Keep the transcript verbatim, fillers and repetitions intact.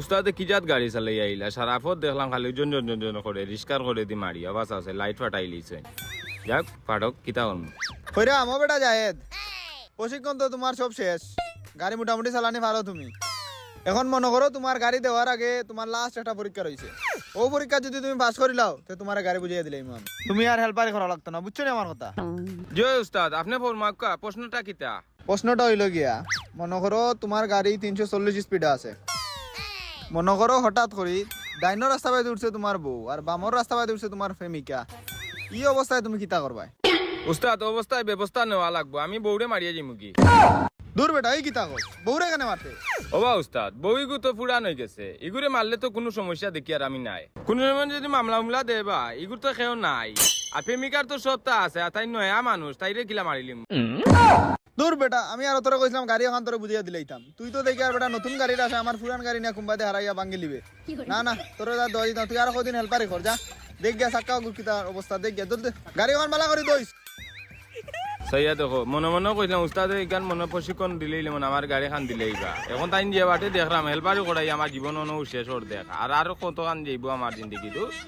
উস্তাদে কি জাত গাড়ি চালাই আইলা? সারা পথ দেখলাম খালি জন জন জন জন করে, রিস্কার করে দি মারি, আবার আছে, লাইট ফাটাই লিছে। যাক, ফাটক, কিতা করমু? কইরাম, ও বেটা জায়েদ, প্রশিক্ষণ তো তুমার সব শেষ, গাড়ি মোটামুটি চালানি পারো তুমি। এখন মনো করো তুমার গাড়ি দেওয়ার আগে তুমার লাস্ট একটা পরীক্ষা রইছে, অউ পরীক্ষা যুদি তুমি পাস করিলাও, তে তুমারে গাড়ি বুঝাইয়া দিলাইমু আমি। তুমি আর হেল্পারি করা লাগতো না, বুঝছো নি আমার কথা? জি অয় উস্তাদ, আপনে ফরমাউক্কা, প্রশ্নটা কিতা? প্রশ্নটা অইলো গিয়া, মনো করো তুমার গাড়ি তিনশো চল্লিশ স্পিডে আছে। মনো করো হঠাৎ করি ডাইনর রাস্তা বায়দি উঠছে তুমার বউ, আর বামর রাস্তা বায়দি উঠছে তুমার প্রেমিকা। ই অবস্থায় তুমি কিতা করবায়? উস্তাদ, অবস্থায় ব্যবস্থা নেওয়া লাগবো, আমি বউরে মারিয়া যাইমুগি। দূর বেটা, ই কিতা কও? বউরে কেনে মারতে? ওবা উস্তাদ, বউ ইগু তো পুরান অইগেছে, ইগুরে মারলে তো কুনু সমস্যা দেখিয়ার আমি নায়। কুনু সময় যুদি মামলা উমলা দেয় বা, ইগুর তো কেউ নাই। আর প্রেমিকার তো সত্তা আছে, আর তাই নয়া মানুষ, তাইরে কিলা মারিলিমু? দূর বেটা, আমি আরো তোরে কইছলাম গাড়ি অখান তোরে বুঝাইয়া দিলাইতাম। তুই তো দেখি আর বেটা নতুন গাড়ির আশায় আমার পুরান গাড়ি নিয়া কুনবায়দি হারাইয়া ভাঙ্গিলিবে। না, না, তোরে আর দেওয়া দিতাম না, তুই আরো কয়দিন হেল্পারি কর, যা। দেখ গিয়া চাক্কা অগুর কিতা অবস্থা, দেখ গিয়া, জলদি। গাড়ি অখান ভালা করি ধইস। চাইয়া দেখো, মনে মনে কইছলাম, উস্তাদে ইখান মনে প্রশিক্ষণ দিলাইলে মনে আমার গাড়ি খান দিলাইবা। এখন তাইন যে বাটে দেখরাম, হেল্পারি করাই আমার জীবন অনো শেষ অর্ধেক। আর, আর কতখান যাইবো আমার জিন্দেগি, দোস্ত?